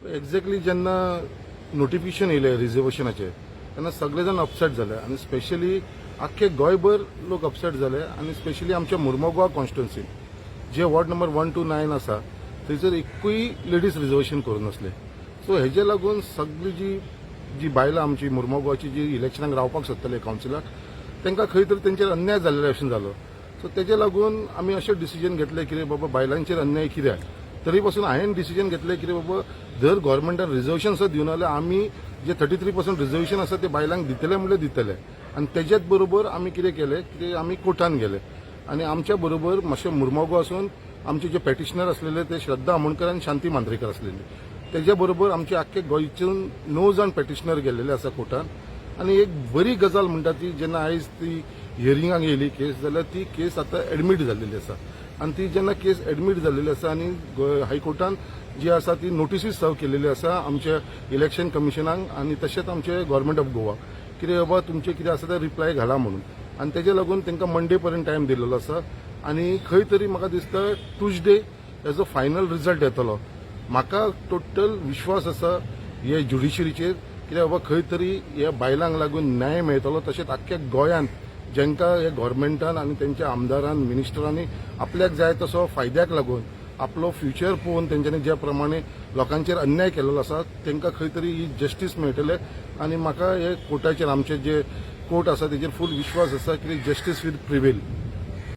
Exactly जेन्ना notification येयलें रिजर्वेशनाचें तेन्ना सगळे जाण अपसेट जाले आनी स्पेशली आख्खे गोंयभर लोक अपसेट जाले आनी स्पेशली आमच्या मुर्मोगोवा कॉन्स्टिट्युन्सीन जे वॉर्ड नंबर 1 2 9 आसा, थंयसर एकूय लेडीज रिजर्वेशन करूं नासलें. सो हेजे लागून सगळी जी जी बायलां आमची मुर्मोगोवाची जी इलेक्शनाक रावपाक सोदताले कावन्सिलाक, तांकां खंय तरी तेंचेर अन्याय जाल्ले भशेन जालो. सो तेजे लागून आमी अशें डिसिजन घेतलें कितें बाबा, बायलांचेर अन्याय कित्याक? तरी पासून हांवें डिसिजन घेतलें कितें बाबा, जर गव्हर्मेंटान रिजर्वेशन सुद्दां दिवना जाल्यार आमी जे 33% रिजर्वेशन आसा ते बायलांक दितले म्हणल्यार दितले. आनी तेज्याच बरोबर आमी कितें केलें कितें, आमी कोर्टान गेले आनी आमच्या बरोबर मातशें मुर्मोगो आसून आमचे जे पेटिशनर आसलेले ते श्रद्धा आमोणकर आनी शांती मांद्रेकर आसलेली. तेज्या बरोबर आमचे आख्खे गोंयच्यान णव जाण पेटिशनर गेल्लेले आसा कोर्टान. आनी एक बरी गजाल म्हणटा ती, जेन्ना आयज ती हियरिंगाक येयली केस, जाल्यार ती केस आतां एडमीट जाल्लेली आसा. आनी ती जेन्ना केस एडमीट जाल्लेली आसा आनी हायकोर्टान जी आसा ती नोटिसूय सर्व केलेली आसा आमच्या इलेक्शन कमिशनाक आनी तशेंच आमचे गव्हर्मेंट ऑफ गोवा, कितें बाबा तुमचें कितें आसा तें रिप्लाय घाला म्हणून. आनी तेजे लागून तांकां मंडे पर्यंत टायम दिलेलो आसा आनी खंय तरी म्हाका दिसता ट्युजडे हेजो फायनल रिजल्ट येतलो. म्हाका टोटल विश्वास आसा हे ज्युडिशरीचेर, कित्याक बाबा खंय तरी ह्या बायलांक लागून न्याय मेळटलो. तशेंच आख्ख्या गोंयांत जांकां हे गव्हर्मेंटान आनी तेंच्या आमदारान, मिनिस्टरांनी आपल्याक जाय तसो फायद्याक लागून, आपलो फ्युचर पळोवन तेंच्यांनी ज्या प्रमाणे लोकांचेर अन्याय केलेलो आसा, तांकां खंय तरी ही जस्टीस मेळटले. आनी म्हाका हे कोर्टाचेर, आमचे जे कोर्ट आसा तेजेर फूल विश्वास आसा की जस्टीस वील प्रिवेल.